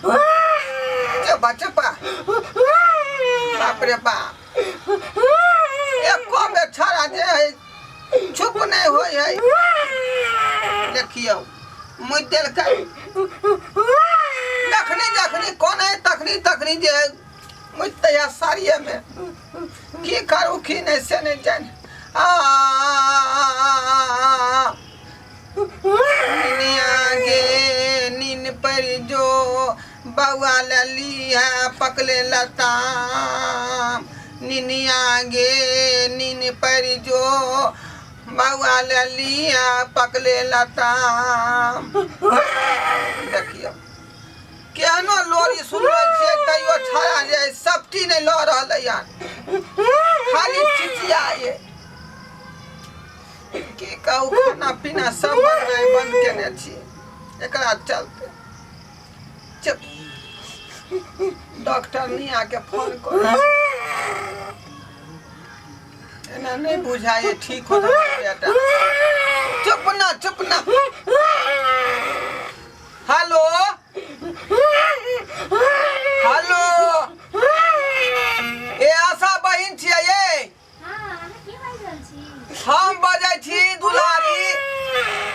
चुपा चुपा, बाप रे बाप, एको बेर छड़ा जे है चुप नहीं होय है। देखियौ मुइ देलकै, जखनी जखनी कोन है तखनी तखनी जे है मुइ तैया साड़िए में। की करू की नहीं से नहीं जान। आ निनिया गे नीन पर जो बउआ लली है पकले लताम, निनिया गे नीन पर जो बउआ लली है पकले लताम। देखियौ केहनो लोरी सुनबै छियै तैयो छाया जे सबटी नहि लऽ रहलै हन, खाली चिचियाए। की कहू, खाना पीना सब बननाइ बंद केने छी एकरा चलते। चुप, डॉक्टर निया के फोन कर। एना नहीं बुझाइए ठीक हो बेटा। चुप ना, चुप ना। हेलो हेलो, ए आशा बहिन छियै ये? हाँ, अहाँ के बाजि रहल छी? हम बजै छी दुलारी।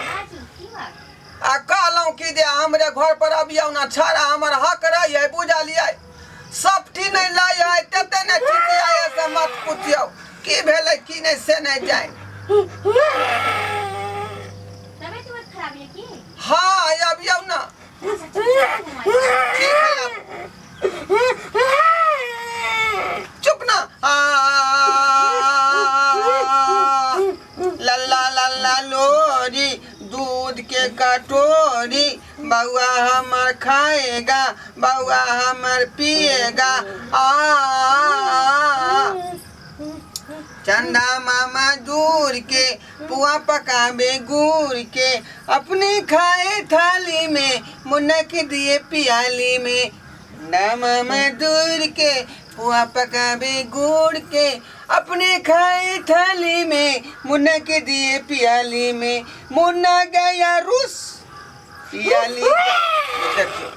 बाजू, की बात? आ कहलहुँ कि जे हमरे घर पर अबियौ ना, छाड़ा हमर हक रहै, बुझलियै? सपटी नहि लै है, तते ने चिचियाए से मत पुछियौ की भेलै की नहि से नहि जानि। तबियत उबियत खराब यऽ की? हाँ, अबियौ ना। अच्छा, ठीक छै, आबू हम आइ। ठीक है, आबू। चुप ना। आ लल्ला लल्ला लोरी, दूध के कटोरी, बउआ हमर खाएगा, बउआ हमर पिएगा। आ चंदा मामा दूर के पुआ पकावे गुड़ के, अपने खाए थाली में, मुन्ना के दिए पियाली में। चंदा मामा दूर के पुआ पकावे गुड़ के, अपने खाए थाली में, मुन्ना के दिए पियाली में। मुन्ना गया रूस, पियाली। देखियौ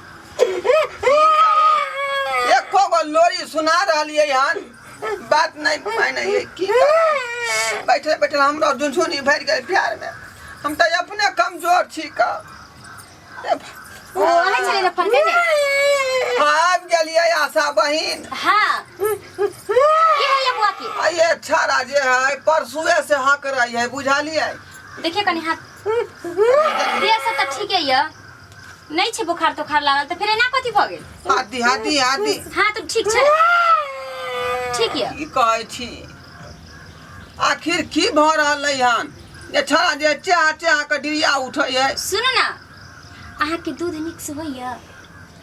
एको गो लोरी सुना रहलियै हन, बात नहीं मानै है। की करब? बैठल बैठल हमरो झुनझुनी भरि गेल प्यार में। हम तऽ अपने कमजोर छी का। ओ अहाँ छलै ने फोन केने? हाँ, आबि गेलियै आशा बहिन। हाँ, की होइए बुआ के? आ ये छाड़ा जे है परसुए से हक रही है, बुझलियै? देखिए कनी हाथ देह सब तऽ ठीके यऽ, नहि छै बोखार तोखार लागल, तऽ फेर एना कथी भऽ गेल? हाथी हाथी हाथी। हाँ तऽ ठीक छै, ठीक यऽ। की कहै छी, आखिर की भऽ रहलै हन जे छड़ा जे चेहा चेहा के डिरिया उठै है? सुनू ने, अहाँके दूध नीक से होइए?